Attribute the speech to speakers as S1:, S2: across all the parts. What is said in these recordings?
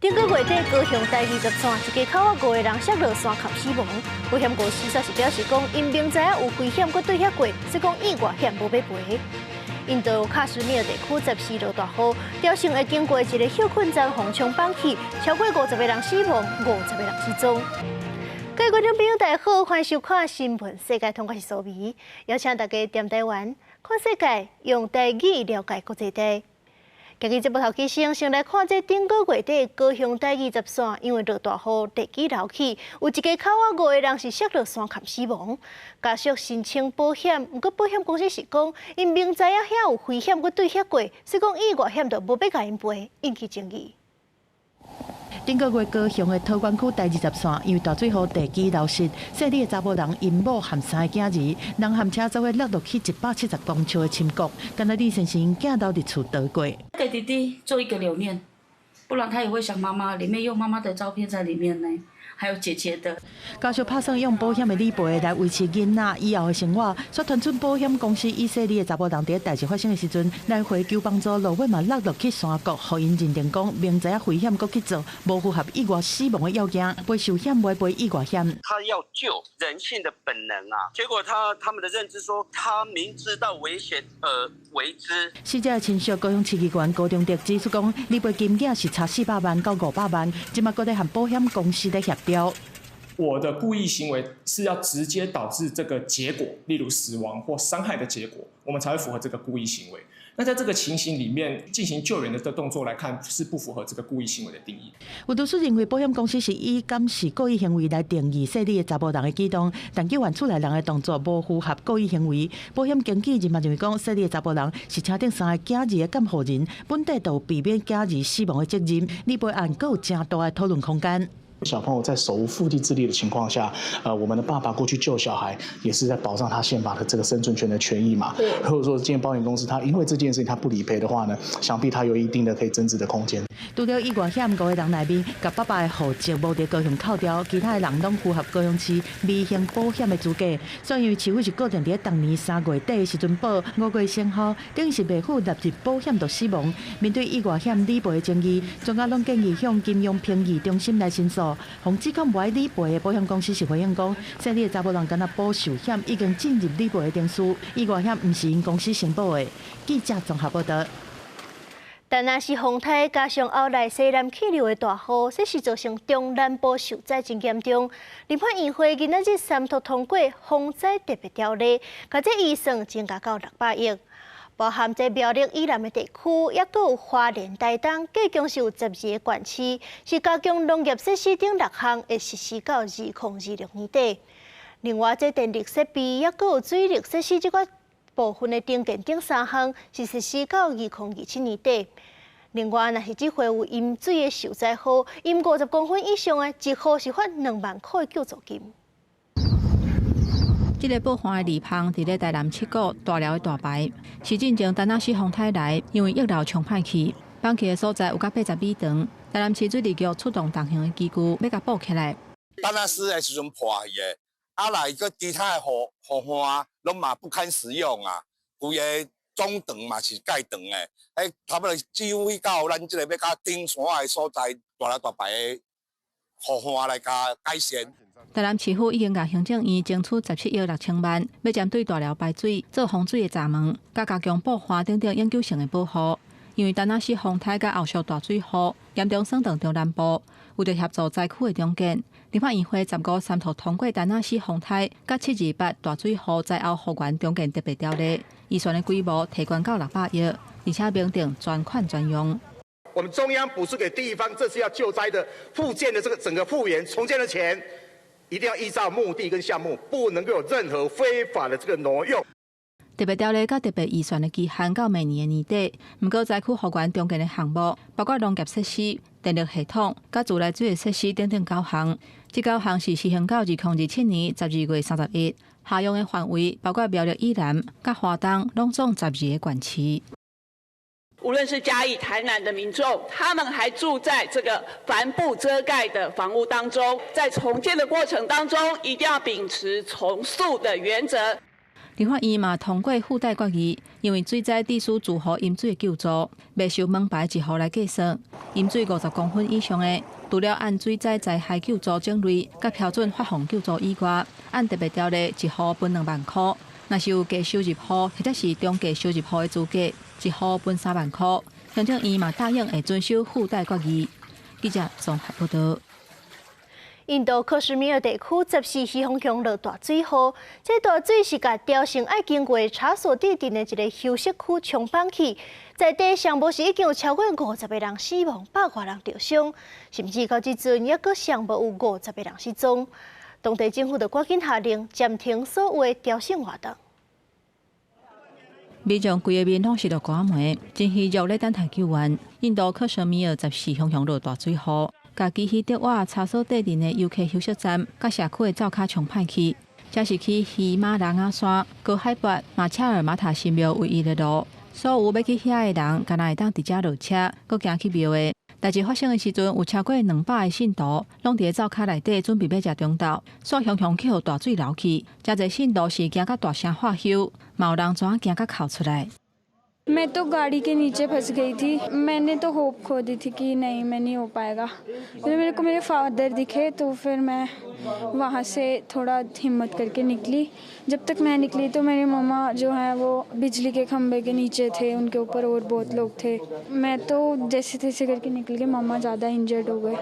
S1: 頂個月底高雄台20線一家口仔五個人摔落山崁死亡，保險公司煞是表示講，𪜶明知影有危險，閣對遐過，所以講意外險無欲賠。印度喀什米爾地區14落大雨，吊繩會經過一个歇睏站，予沖崩去，超過50個人死亡，50個人失蹤。各位觀眾朋友，大家好，歡迎收看《新聞世界通》，我是蘇眉，邀請大家踮台灣看世界，用台語了解國際大。今日節目頭起先，先來看這頂個月底高雄台20線，因為落大雨，地基流起，有一家口仔五個人是摔落山崁死亡。家屬申請保險，毋過保險公司是講，𪜶明知影遐有危險，閣對遐過，所以講意外險就無欲共𪜶賠，引起爭議。
S2: 頂個月高雄的桃園區台20線，因為大水予地基流失，細膩的查某人𪜶某和三个囝兒，人和車做伙落落去170公尺的深谷，敢若李先生囝留佇厝逃過。
S3: 給弟弟做一個留念，不然他也會想媽媽，裡面有媽媽的照片在裡面呢。還有姐姐的。
S2: 家屬拍算用保險的理賠來維持囡仔以後的生活，煞傳出保險公司以細膩的查某人佇代誌發生的時陣，來回求幫助，落尾嘛落落去山谷，予𪜶認定講明知影危險，閣去做，無符合意外死亡的要件，賠壽險袂賠意外險。
S4: 他要救人性的本能啊，結果他們的認知說，他明知道危險而為之。
S2: 死者的親屬高雄市議員高中德指出講，理賠金額是差400萬到500萬，這馬閣咧和保險公司咧協調。
S5: 我的故意行為是要直接導致這個結果，例如死亡或傷害的結果，我們才會符合這個故意行為。那在這個情形裡面進行救援的動作來看，是不符合這個故意行為的定義。
S2: 有律師認為，保險公司是以敢是故意行為來定義細膩的查某人的舉動，但救援厝內人的動作無符合故意行為。保險經紀人嘛認為講，細膩的查某人是車頂三個囝兒的監護人，本底就有避免囝兒死亡的責任。理賠案閣有誠大的討論空間。
S6: 小朋友在手無縛雞之力的情況下，我們的爸爸過去救小孩，也是在保障他憲法的這個生存權的權益嘛。如果說今天保險公司他因為這件事情他不理賠的話呢，想必他有一定的可以爭執的空間。
S2: 除了意外險五個人內面，共爸爸的戶籍無佇高雄扣掉，其他的人攏符合高雄市微型保險的資格。所以市府是固定佇當年3月底的時陣保，5月生效，等於是袂赴納入保險就死亡。面對意外險理賠的爭議，專家攏建議向金融評議中心來申訴。予指控無愛理賠的保險公司是回應講，細膩的查某人敢若保壽險已經進入理賠的程序，意外險毋是𪜶公司承保的。記者綜合報道。
S1: 但若是風颱加上後來西南氣流的大雨，這是造成中南部受災真嚴重。立法院會今仔日三讀通過洪災特別條例，共這預算增加到600億，包含這苗栗以南的地區，抑閣有花蓮、台東，計共是有12個縣市，是加強農業設施等六項，會實施到2026年底。另外，這電力設備抑閣有水力設施這個部分的重建等三項，是實施到2027年底。另外，若是這回有淹水的受災戶，淹50公分以上的，一戶是發2萬塊的救助金。
S7: 這个布環的籬棚佇咧台南七股大寮的大排，是進前陳那斯風颱來，因為溢流沖歹去，崩去的所在有甲80米長。台南市水利局出動重型的機具，欲共補起來。
S8: 陳那斯的時陣破去的，啊來閣其他的河岸攏嘛不堪使用啊，規个總長嘛是蓋長的，彼差不多指揮到咱這个欲較頂山的所在，大寮大排的河岸來共改善。
S7: 台南市府已經共行政院爭取17億6千萬，欲針對大寮排水做防水的閘門，佮加強布岸等等永久性的保護。因為陳那斯風颱佮後續大水雨嚴重損斷中南部，為著協助災區的重建，立法院會15三讀通過陳那斯風颱佮728大水雨災後復原重建特別條例，預算的規模提懸到600億，而且明定專款專用。
S9: 我們中央補助給地方，這次要救災的復建的這個整個復原重建的錢，一定要依照目的跟項目，不能夠有任何非法的這個挪用。
S7: 特別條例佮特別預算的期限到明年的年底，毋過災區復原重建的項目，包括農業設施、電力系統、佮自來水的設施等等九項。這九項是實行到2027年12月31日。下用的範圍包括苗栗以南、佮花東，攏總12个縣市。
S10: 無論是嘉義、台南的民眾，他們還住在這個帆布遮蓋的房屋當中，在重建的過程當中，一定要秉持從速的原則。
S7: 立法院嘛通過附帶決議，因為水災致使住戶飲水的救助，袂受門牌一戶來計算，淹水50公分以上的，除了按水災災害救助種類佮標準發放救助以外，按特別條例一戶分2萬箍。若是有低收入戶或者是中低收入戶的資格，一戶分3萬箍。行政院嘛答應會遵守附帶決議。記者綜合報道。
S1: 印度克什米爾地區14西方向落大水雨，這大水是共朝聖愛經過查索蒂鎮的一个休息區沖崩去，在地上無是已經有超過50個人死亡，百外人著傷，甚至到這陣猶閣上無有50個人失蹤。當地政府就趕緊下令暫停所有的朝聖活動。
S7: 民眾規个面攏是落寒梅，真虛弱咧等待救援。印度克什米爾14雄雄落大水雨。共基希德瓦查索蒂鎮的遊客休息站，佮社區的灶跤沖歹去，這是去喜馬拉雅山高海拔馬切爾馬塔神廟唯一的路。所有欲去遐的人，敢若會當佇遮落車，閣行去廟的。代誌發生的時陣，有超過200个信徒，攏佇咧灶跤內底準備欲食中晝，煞雄雄去予大水流去。誠濟信徒是驚甲大聲喝休，嘛有人怎驚甲哭出來。
S11: मैं तो गाड़ी के नीचे फंस गई थी। मैंने तो होप खो दी थी कि नहीं, मैं नहीं हो पाएगा। फिर मेरे को मेरे फादर दिखे तो फिर मैं वहाँ से थोड़ा हिम्मत करके निकली। जब तक मैं निकली तो मेरे मामा जो हैं, वो बिजली के खंभे के नीचे थे। उनके ऊपर और बहुत लोग थे। मैं तो जैसे तैसे करके निकल गई, मामा ज़्यादा इंजर्ड हो गए।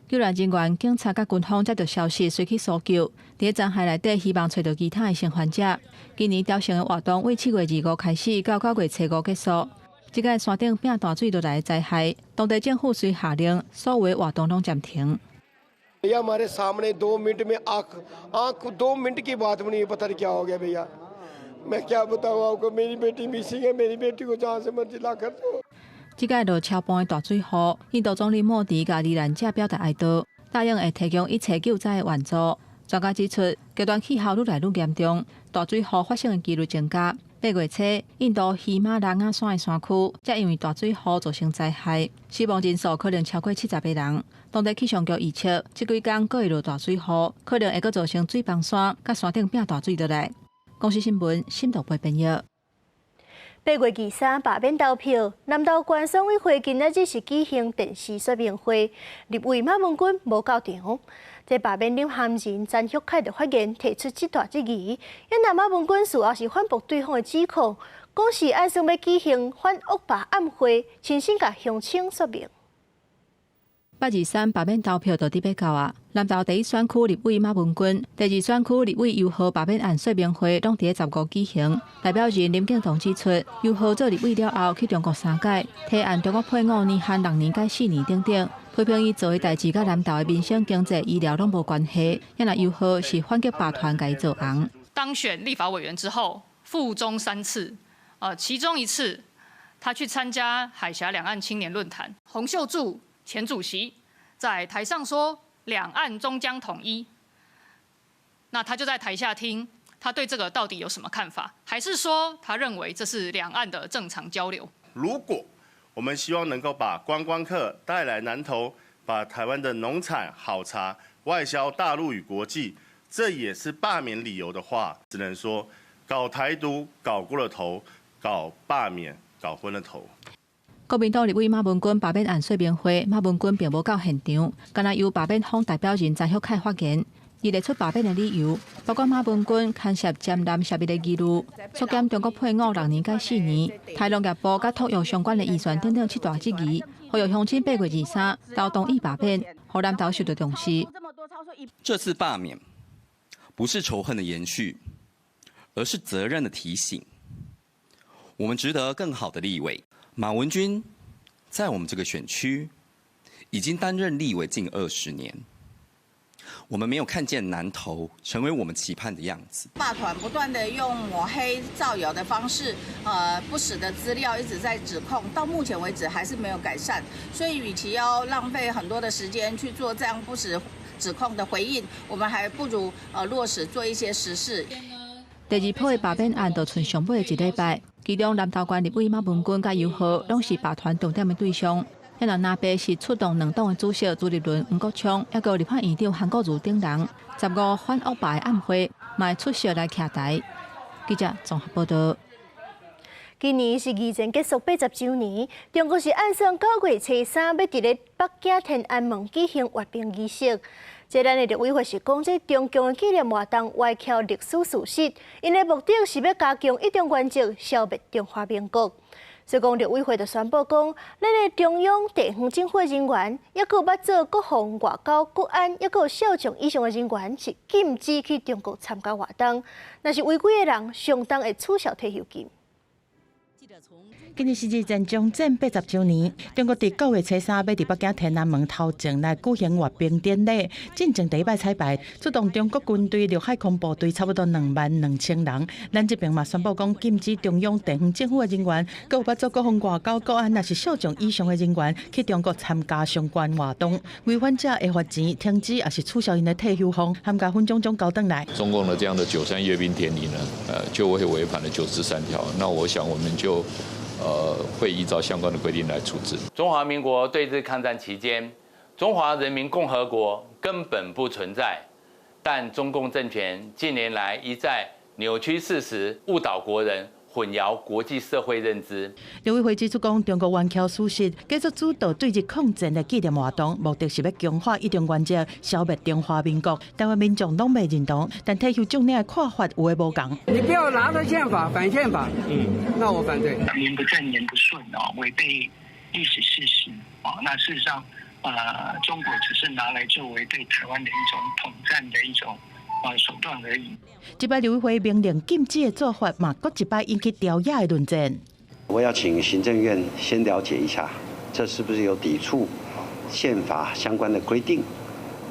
S7: 救援人員、警察佮軍方接到消息，隨去搜救。佇咧殘骸內底，希望揣著其他的生還者。今年朝聖的活動為7月25開始，到9月初五結束。這擺山頂變大水落來的災害，當地政府遂下令所有的活動攏暫停。
S12: भैया, हमारे सामने 2 मिनट में आँख आँख 2 मिनट की बात भी नहीं, पता नहीं क्या हो गया। भैया, मैं क्या बताऊँ आपको, मेरी बेटी मिसिंग है। मेरी बेटी को जहाँ से मर्जी ला कर दो।
S7: 這擺落超磅的大水雨，印度總理莫迪共罹難者表達哀悼，答應會提供一切救災的援助。專家指出，極端氣候愈來愈嚴重，大水雨發生的幾率增加。8月初，印度喜馬拉雅山的山區，才因為大水雨造成災害，死亡人數可能超過70個人。當地氣象局預測，這幾工閣會落大水雨，可能會閣造成水崩山，佮山頂變大水落來。公視新聞，新道播編譯。
S1: 8月23罷免投票，南投縣選委會今仔日是舉行電視說明會，立委馬文君無到場。這罷免領銜人詹旭凱就發言提出這大質疑，因那馬文君事後是反駁對方的指控，講是按算欲舉行反惡霸暗會，親身共鄉親說明。
S7: 8/23罷免投票就佇欲到啊！南投第一選區立委馬文君、第二選區立委游皓罷免案說明會，攏佇咧15舉行。代表人林敬堂指出，游皓做立委了後去中國三擺，提案中國配偶年限6年改4年等等，批評伊做的代誌佮南投的民生經濟醫療攏無關係。因為游皓是反擊霸團共伊做紅。
S13: 當選立法委員之後，赴中三次，其中一次他去參加海峽兩岸青年論壇，洪秀柱前主席在台上說兩岸終將統一，那他就在台下聽，他對這個到底有什麼看法？還是說他認為這是兩岸的正常交流？
S14: 如果我們希望能夠把觀光客帶來南投，把台灣的農產好茶外銷大陸與國際，這也是罷免理由的話，只能說搞台獨搞過了頭，搞罷免搞昏了頭。
S7: 國民黨立委馬文君罷免案說明會，馬文君並無到現場，干焦由罷免方代表人詹旭凱發言，伊列出罷免的理由，包括馬文君牽涉占濫涉密的疑慮，縮減中國配偶6年改4年，台農業部佮托育相關的預算等等七大質疑，呼籲鄉親8月23投同意罷免，予南投受到重視。
S15: 這次罷免不是仇恨的延續，而是責任的提醒。我們值得更好的立委。馬文君在我們這個選區已經擔任立委近20年，我們沒有看見南投成為我們期盼的樣子。
S16: 霸團不斷的用抹黑造謠的方式，不實的資料一直在指控，到目前為止還是沒有改善。所以，與其要浪費很多的時間去做這樣不實指控的回應，我們還不如落實做一些實事。
S7: 第二波的罷免案就賰上尾一禮拜，其中南投縣立委馬文君佮游皓攏是霸團重點的對象。遐若藍白是出動兩黨的主席朱立倫、黃國昌，抑閣立法院長韓國瑜等人，15反惡霸的暗會，嘛會出席來徛台。記者綜合報道。
S1: 今年是二戰結束80週年，中國是按算9月初3欲佇咧北京天安門舉行閱兵儀式。這咱的陸委會是講，這中共的紀念活動歪曲歷史事實，𪜶的目的是欲加強一中原則，消滅中華民國。所以講，陸委會就宣布講，咱的中央地方政府人員，抑閣捌做國防、外交、國安，抑閣少將以上的人員，是禁止去中國參加活動。若是違規的人，相當會取消退休金。
S2: 今年是二戰終戰80週年，中國佇9月初3欲佇北京天安門頭前來舉行閱兵典禮。進前第一擺彩排，出動中國軍隊陸海空部隊差不多22,000人。咱這邊嘛宣布講，禁止中央地方政府的人員，閣有捌做國防、外交、國安，抑是少將以上的人員去中國參加相關活動，違反者會罰錢、停職，抑是取消𪜶的退休俸，含共分種種交轉來。
S17: 中共的這樣的93閱兵典禮呢，就會違反了93條。那我想我們就會依照相關的規定來處置。
S18: 中華民國對日抗戰期間，中華人民共和國根本不存在，但中共政權近年來一再扭曲事實，誤導國人。混淆國際社會認知。
S2: 陸委會指出講，中國歪曲事實，繼續主導對日抗戰的紀念活動，目的是欲強化一中原則，消滅中華民國。台灣民眾攏袂認同，但退休將領的看法有的無仝。
S19: 你不要拿著憲法反憲法，那我反對。
S20: 名不正言不順哦，違背歷史事實啊。那事實上，中國只是拿來作為對台灣的一種統戰的一種手段而已。
S2: 這擺陸委會明令禁止的做法，嘛，閣一擺引起朝野的論戰。
S21: 我要請行政院先了解一下，這是不是有抵觸憲法相關的規定？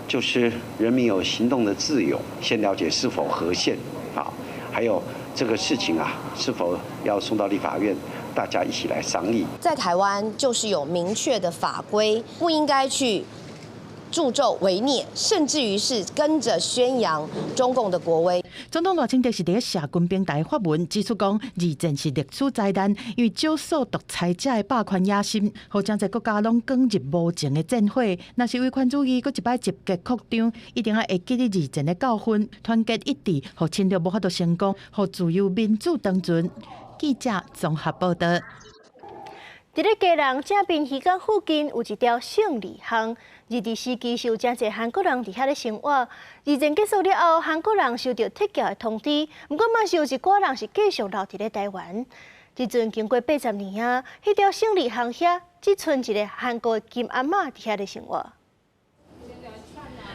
S21: 就是人民有行動的自由，先了解是否合憲啊？還有這個事情啊，是否要送到立法院，大家一起來商議。
S22: 在台灣就是有明確的法規，不應該去助紂為虐，甚至於是跟着宣揚中共的國威。
S2: 總統賴清德是佇咧社群平台發文指出講，二戰是歷史災難，因為少數獨裁者的霸權野心，予誠濟國家攏捲入無情的戰火。若是威權主義閣一擺集結擴張，一定愛會記得二戰的教訓，團結一致，予侵略無法度成功，予自由民主長存。記者綜合報道。
S1: 佇咧基隆正濱漁港附近有一條勝利巷，日治時期是有誠濟韓國人佇遐咧生活。二戰結束了後，韓國人收著撤僑的通知，毋過嘛是有一寡人是繼續留佇咧台灣。這陣經過80年啊，彼條勝利巷遐只賰一个韓國金阿嬤佇遐咧生活。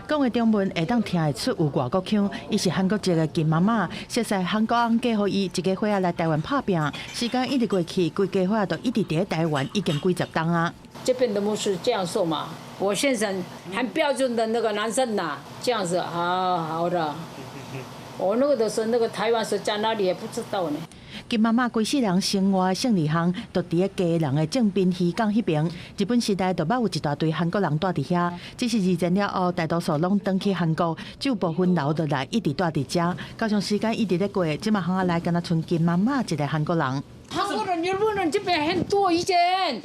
S2: 講的中文會當聽會出有外國腔，伊是韓國籍的金媽媽，熟似韓國翁嫁予伊，一家伙仔來台灣拍拚。時間一直過去，規家伙仔都一直佇咧台灣，已經幾十冬啊。
S23: 這邊的牧師這樣說嘛，我先生很標準的那個男生吶，這樣子，好好的。我那個的時候，那個台灣是在哪裡也不知道呢。
S2: 金媽媽規世人生活的勝利巷，就佇咧基隆的正濱漁港彼邊。日本時代就捌有一大堆韓國人住佇遐，只是二戰了後，大多數攏轉去韓國，只有部分留落來，一直住佇遮。加上時間一直咧過，這馬巷仔內敢若賰金媽媽一个韓國人。
S23: 韓國人、日本人這邊很多以前，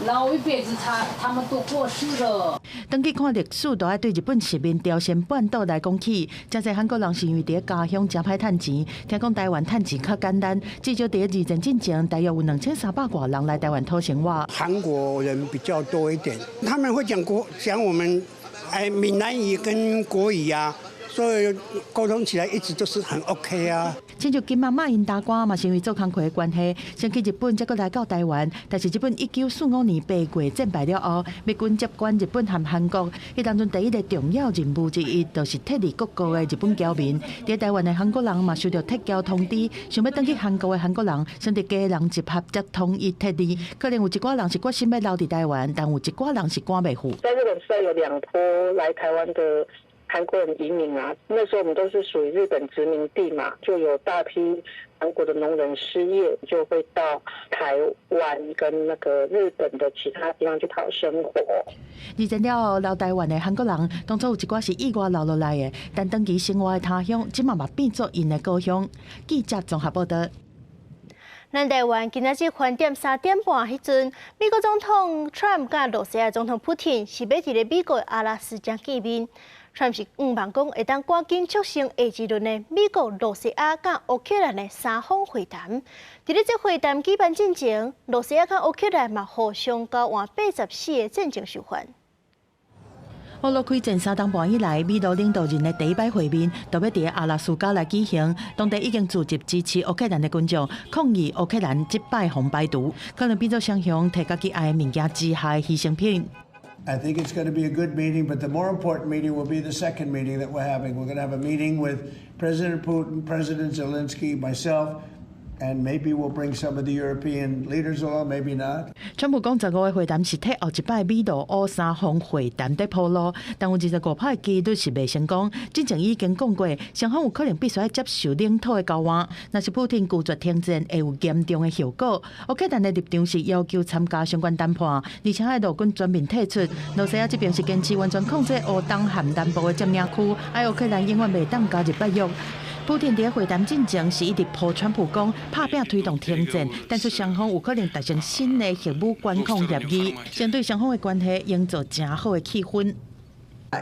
S23: 老一輩子他們都過世了。
S2: 轉去看歷史，就愛對日本殖民朝鮮半島來講起。誠濟韓國人是因為佇咧家鄉誠歹趁錢，聽講台灣趁錢較簡單。至少佇咧二戰進前，大約有2300外人來台灣討生活。
S24: 韓國人比較多一點，他們會講國講我們閩南語跟國語啊。所以溝通起來一直都是很 OK 啊。
S2: 親像金媽媽𪜶大官嘛，是因為做工課的關係，先去日本，才閣來到台灣。但是日本1945年8月戰敗了後，美軍接管日本和韓國，彼當陣第一个重要任務之一，就是撤離各國的日本僑民。佇台灣的韓國人嘛，收到撤僑通知，想欲轉去韓國的韓國人，先佇基隆集合，才統一撤離。可能有一寡人是決心欲留佇台灣，但有一寡人是趕袂赴。
S25: 在日本時代有兩波來台灣的韓國人移民啊，那時候我們都是屬於日本殖民地嘛，就有大批韓國的農人失業，就會到台灣跟那個日本的其他地方去討生活。
S2: 二戰了後，留台灣的韓國人，當初有一寡是意外留落來的，但長期生活的他鄉，這馬嘛變做𪜶的故鄉。記者綜合報道。
S1: 咱台灣今仔日盤點3點半彼陣，美國總統川普佮羅西亞總統普廷是欲佇咧美國阿拉斯加見面。川普是向望講會當趕緊促成下一輪的美國、羅西亞佮烏克蘭的三方會談。佇咧這會談舉辦進前，羅西亞佮烏克蘭嘛互相交換84個戰爭囚犯。
S2: 俄烏開戰3冬半以來，美羅領導人的第一擺會面，都欲佇阿拉斯加來舉行。當地已經聚集支持烏克蘭的群眾，抗議烏克蘭這擺予排除，可能變做雙方提家己愛的物件之下的犧牲品。
S3: I think it's going to be a good meeting, but the more important meeting will be the second meeting that we're having. We're going to have a meeting with President Putin, President Zelensky, myself, and maybe we'll bring some of the European leaders along, maybe not.
S2: 川普講15個會談是替後一擺美羅烏三方會談佇鋪路，但有25趴的幾率是袂成功。之前已經講過，雙方有可能必須愛接受領土的交換。若是普廷拒絕停戰，會有嚴重的後果。烏克蘭的立場是要求參加相關談判，而且愛陸軍全面退出。羅西亞這邊是堅持完全控制烏東和南部的佔領區，愛烏克蘭永遠袂當加入北約。普廷佇會談進前是一直鋪川普講拍拚推動停戰，但是雙方有可能達成新的核武管控協議，先對雙方的關係營造誠好的氣氛。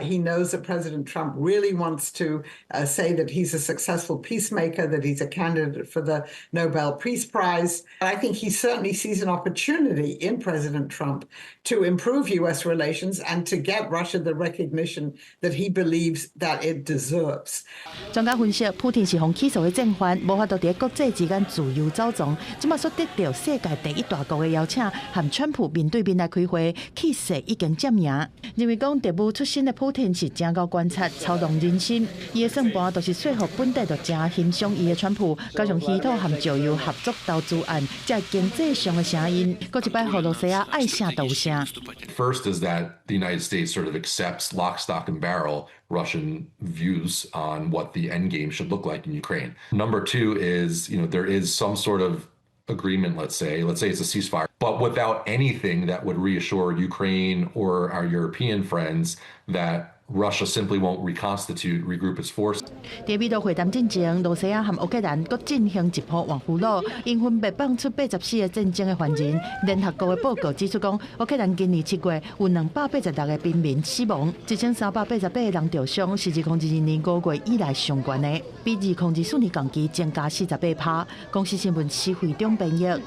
S4: He knows that President Trump really wants to say that he's a successful peacemaker, that he's a candidate for the Nobel Peace Prize. And I think he certainly sees an opportunity in President Trump to improve U.S. relations and to get Russia the recognition that he believes that it deserves.
S2: 專家分析，普廷是予起訴的戰犯，無法度佇國際之間自由走動，這馬所得著世界第一大國的邀請，和川普面對面來開會，氣勢已經佔贏。認為講特務出身的普廷是誠𠢕觀察、操弄人心，伊的算盤就是說服本底就誠欣賞伊的川普，加上稀土和石油合作投資案，這經濟上的聲音，閣一擺予羅西亞愛啥就有啥。
S5: First is that the United States sort of accepts lock, stock, and barrel Russian views on what the end game should look like in Ukraine. Number two is, there is some sort of agreement, let's say it's a ceasefire, but without anything that would reassure Ukraine or our European friends that Russia simply won't reconstitute, regroup its force.
S2: 佇美羅會談進前，羅西亞和烏克蘭閣進行一波換俘虜，𪜶分別放出84個戰爭的犯人。聯合國的報告指出講，烏克蘭今年7月有286個平民死亡，1388個人著傷，是2022年5月以來上懸的，比2024年同期增加48趴。公視新聞施惠中編譯。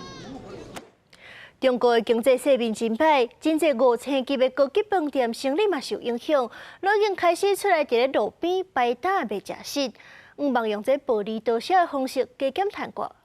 S1: 中國的經濟勢面真歹，真濟五星級的高級飯店生意嘛受影響，攏已經開始出來佇咧路邊擺擔賣食食，向望用這薄利多銷的方式加減趁過。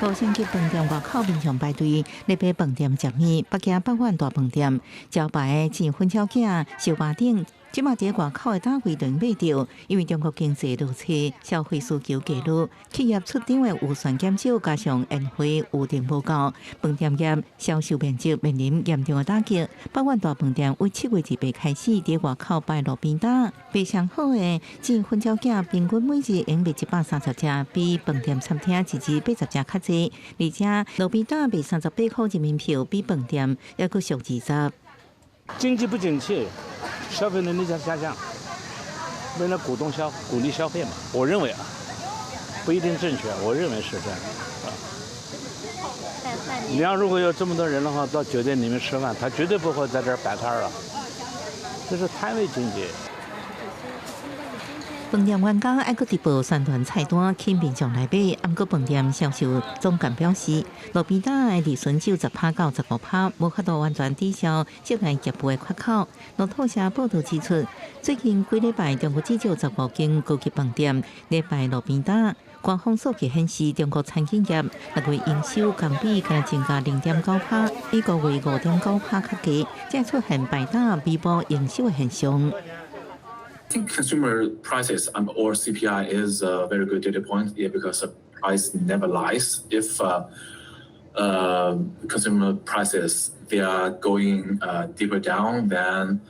S6: 五星級飯店外口民眾排隊，咧買飯店食物，北京百萬大飯店招牌的煎粉腸仔、燒肉等，這馬佇外口的攤位都賣著，因為中國經濟落差，消費需求低落，企業出場的預算減少，加上宴會預訂無夠，飯店業銷售面積面臨嚴重的打擊。百萬大飯店為7月28開始佇外口擺路邊攤，賣上好的煎粉腸仔，平均每日用賣130隻，比飯店餐廳一日80隻較濟。而且路邊攤賣38塊人民幣，比飯店猶閣俗20。
S8: 經濟不景氣，消費能力在下降，為了鼓勵消費嘛。我認為啊，不一定正確，我認為是這樣。啊，你要如果有這麼多人的話，到酒店裡面吃飯，他絕對不會在這兒擺攤了，這是攤位經濟。
S6: 飯店員工愛閣直播宣傳菜單，吸引民眾來買。毋過飯店銷售總監表示，路邊攤的利潤只有10趴到15趴，無法度完全抵消這個業務的缺口。路透社報導指出，最近幾禮拜中國至少15間高級飯店咧擺路邊攤。官方數據顯示，中國餐飲業6月營收同比共增加0.9趴，比五月5.9趴較低，這出現擺檔彌補營收的現象。
S26: I think consumer prices or CPI is a very good data point, yeah, because the price never lies. If consumer prices, they are going deeper down, then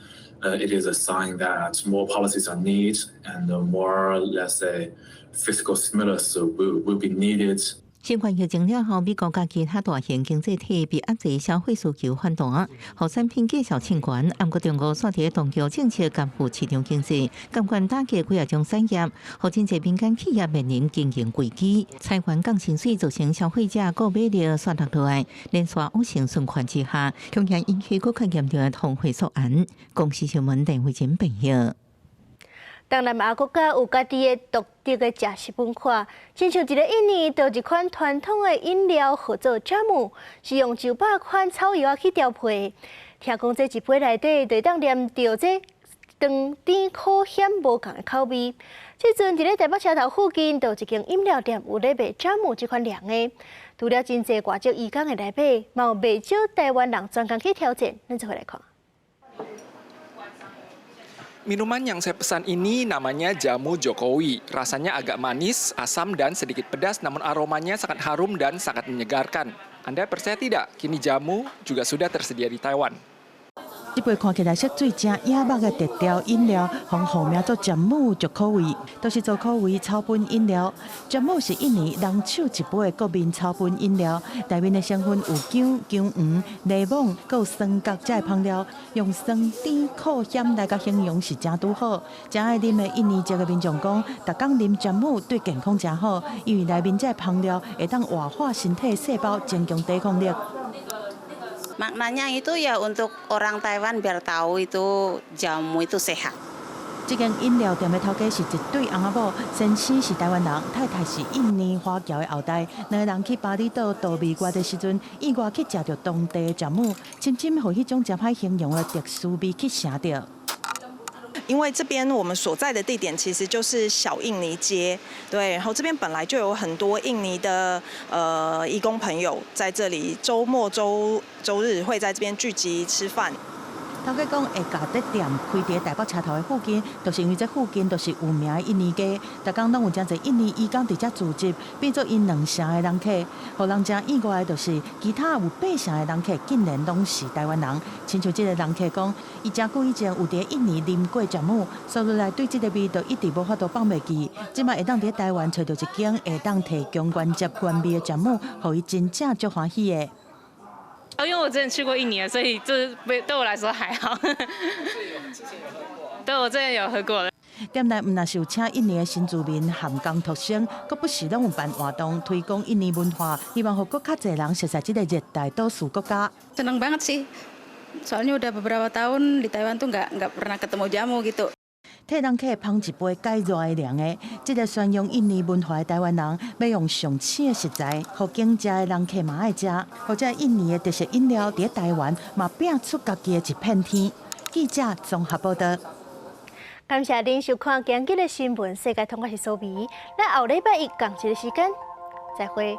S26: it is a sign that more policies are needed and more, let's say, fiscal stimulus will be needed.
S6: 新新冠疫情了後，美國佮其他大型經濟體被壓制消費需求反彈，予產品價數衝懸。毋過中國煞佇當局政策干預市場經濟，監管打擊幾若種產業，予真濟民間企業面臨經營危機。裁員降薪水，造成消費者購買力煞落落來，連續惡性循環之下，恐驚引起閣較嚴重的通貨縮壓。公視新聞鄧慧珍報導。
S1: 東南亞國家有家己的獨特的食食文化，親像佇咧印尼，就一款傳統的飲料號做 jamu，是用上百款草藥仔去調配。聽講這一杯內底就會當黏著這糖甜苦鹹無仝的口味。這陣佇咧台北車頭附近，就有一間飲料店有咧賣 jamu 這款涼的。除了真濟外籍移工會來買，嘛有袂少台灣人專工去挑戰。咱做伙來看。
S9: Minuman yang saya pesan ini namanya jamu Jokowi. Rasanya agak manis, asam, dan sedikit pedas, namun aromanya sangat harum dan sangat menyegarkan. Anda percaya tidak? Kini jamu juga sudah tersedia di Taiwan.
S2: 這杯看起來色水誠野目的特調飲料，予號名做 Jamu Jokowi，都是做口味草本飲料。Jamu 是印尼人手一杯的國民草本飲料，內面的成分有薑、薑黃、檸檬，閣有酸角這的香料，用酸甜苦鹹來共形容是誠拄好。誠愛啉的印尼籍的民眾講，逐工啉 Jamu 對健康誠好，因為內面這的香料會當活化身體細胞，增強抵抗力。
S10: Maknanya itu ya untuk orang Taiwan biar tahu itu jamu itu sehat.
S2: 這間飲料店的頭家是一對翁仔某，先生是台灣人，太太是印尼華僑的後代。兩个人去巴厘島度蜜月的時陣，意外去食著當地的 jamu，深深予彼種誠歹形容的特殊味去晟著。
S11: 因為這邊我們所在的地點其實就是小印尼街，對，然後這邊本來就有很多印尼的移工朋友在這裡，週末、週週日會在這邊聚集吃飯。
S2: 頭家講會共這店開佇台北車頭的附近，就是因為這附近都是有名的印尼街，逐工攏有誠濟印尼移工佇遮聚集，變做𪜶兩城的人客。予人誠意外的就是，其他有八成的人客竟然攏是台灣人。親像這个人客講，伊誠久以前有佇印尼啉過 jamu，所以來對這个味道一直無法度放袂記。這擺會當佇台灣揣著一間會當提供原汁原味的 jamu，予伊真正足歡喜的。
S12: 哦，因為我之前去過印尼，所以這對我來說還好。對，我之前有喝過。
S2: 店內毋但是有請印尼的新住民含工讀生，閣不時攏有辦活動推廣印尼文化，希望予閣較濟人熟悉這个熱帶島嶼國家。
S13: Senang banget sih, soalnya udah beberapa tahun di Taiwan tuh nggak pernah ketemu jamu gitu.
S2: 替人客捧一杯解熱的涼的，這个宣揚印尼文化的台灣人，欲用上鮮的食材，予經食的人客嘛愛食，予這印尼的特色飲料佇台灣嘛拼出家己的一片天。記者綜合報道。
S1: 感謝您收看今日的新聞世界通，我是蘇美，咱後禮拜一仝一个時間，再會。